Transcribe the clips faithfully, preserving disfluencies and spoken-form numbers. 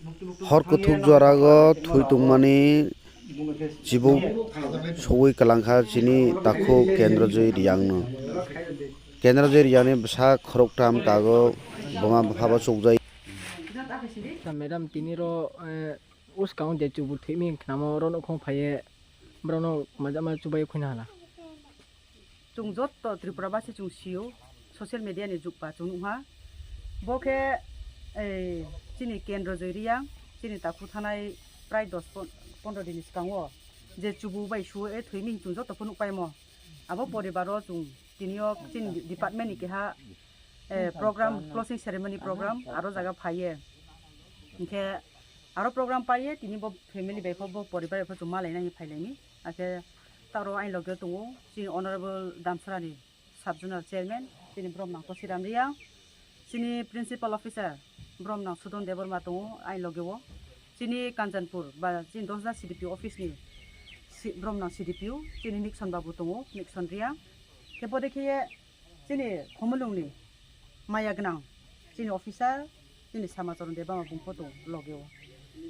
Hor kuthuk jorago thwi tongmani chibuk sogwi kwlangkha chini takhuk Kendrojoi Riyangno. Kendrojoi Riyangni bwsa khoroktham kago buma bwphabo chukjai. Madam, tini ro, eh, uskang je chubu thwimi khnamo oro nokho phaiye borokno majama chubai khuina hala. Chwng jotto Tripura basi chwng sio, social media ni jukpa chwng nukha. Bo khe, eh, chini Kendrojoi Riyang, chini takhu thanai prai dos pon-, pondro din ni swkango je chubu bai suo e thwimi chwng jotto phunuk paimo. Abo poribar o chwng tini o chini department ni keha, eh, program, closing ceremony program aro jaga phaiye. Hinkhe aro program paiye tini bo family bai pho bo poribar bai pho chwng malaina hi phailaini. Akhe taro aini loge tongo chini Honorable Damsarani Sub Zonal Chairman, chini Bromnang Kosiram Riyang, chini Principal Officer Bromnang Sudon Debbarma tongo aini loge o, chini Kanchanpur ba chini Dosda C D P O office ni si-, Bromnang C D P O, chini Nixon Babu tongo, Nixon Riyang. Khe bo de khe chini Khumulwngni maya gwnang chini officer, chini Samacharan Debbarma bungpho tongo loge o.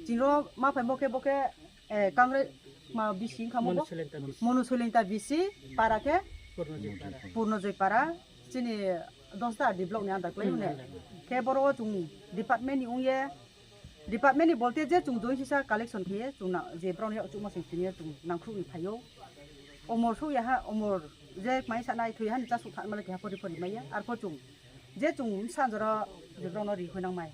Chini ro ma phai bo khe, bo khe, eh, Kangrai ma bisi wngkha mo bo? Monu Soilengta bisi. Monu Soilengta bisi, para khe? Purnojoy para. Purnojoy para, chini Dosda R D block ni under khlai hwnwi. Khe borok o chwng department ni wngye, department ni bolte je chwng joi sisa collection khe chwng na, je borok ni yak chukma sing tini chwng nangkhuk ni phaio. Omor suk ya ha, omor je mai sa nai thwi hani cha suk thanma le keha pori pori maya. Arpho chwng je chwng sanjoro je borok no ri hwnang mai.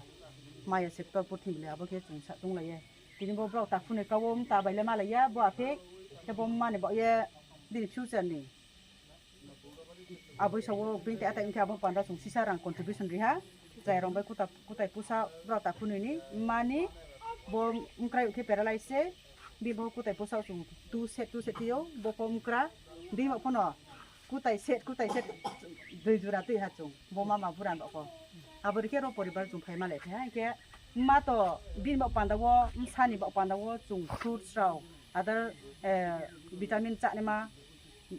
Maya sector puthim le abo khe chwng sa tung laiye. Tini bo borok takhuk ni kawo mta bai le ma laiya bo aphe. Khe bo mani bo ye bini future ni. Aboi sawo bini tei atai wngkhe abo panda chwng sisa rang contribution riha. Chai rong bai kuta-, kutai pusa borok takhuk nini mani bo wngkrai wngkhe paralyze se. Bi bo kutai pusa chwng two set, two set thio bo ko wngkra. Bini phano kutai set, kutai set dui jora twi ha chwng bo mama buran rok ko. Abo rikhe ro poribar chwng phaima le khe ha khe ma to bini bo panda o, msani bo panda o chwng fruits rok, other, eh, vitamin chanima,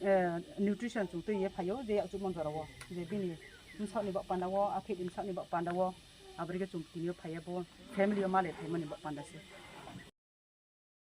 eh, nutrition chwng twi ye phaio je yakchuk mon jora o, je bini bwsakni bak panda o, aphikni bwsakni bak panda o, abo rikhe chwng tini o phaiya bo family o malai phaimani bak panda se.